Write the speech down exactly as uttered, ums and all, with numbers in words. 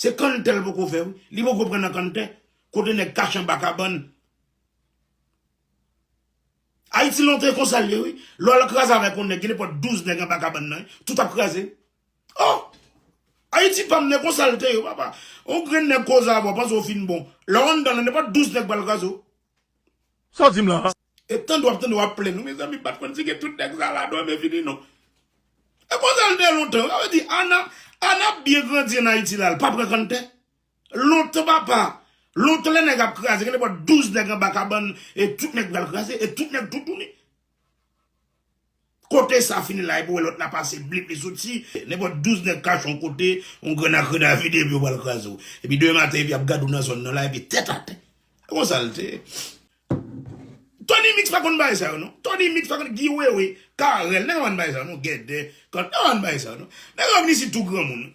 Se kanntè l poko fè, wi. Li poko pran nan kanntè. Kote nèg kache anba kabann. Ayiti lontan e konsa l ye, wi. Lè w al kraze avèk yon nèg, gen nenpòt douz nèg anba kabann nan, wi. Tout ap kraze. Oh! Ayiti pa m, e konsa l te ye, papa. Yon grenn nèg koze avè w, panse w fin bon. Lè w anndan nan, nenpòt douz nèg pral kraze w. Sa w di m la? E tande w ap tande w ap plenn, wi, mezanmi, m pa t konn si gen tout nèg sa ladan, men fini non. E konsa l te ye lontan, wi. Sa vle di, Ana, Ana ap byen grandi ann Ayiti la, l pa pran kanntè. Lontan, papa. Lontan lè nèg ap kraze, gen nenpòt douz nèg anba kabann, e tout nèg pral kraze, e tout nèg toutouni. Kote sa fini la, epi w wè lòt la pase, blip, li soti. Nenpòt douz nèg kache yon kote, yon grenn ak grenn a vide, epi yo pral kraze w. Epi demen maten, epi y ap gade w nan zòn nan la, epi tèt atè. E konsa l te ye. Tony Mix pa konn bagay sa yo, non. Tony Mix pa konn, Guy Wewe, Carel, nèg yo pa konn bagay sa yo, non. Gèdè, Kant, nèg yo pa konn bagay sa yo, non. Nèg yo vin isit tou granmoun.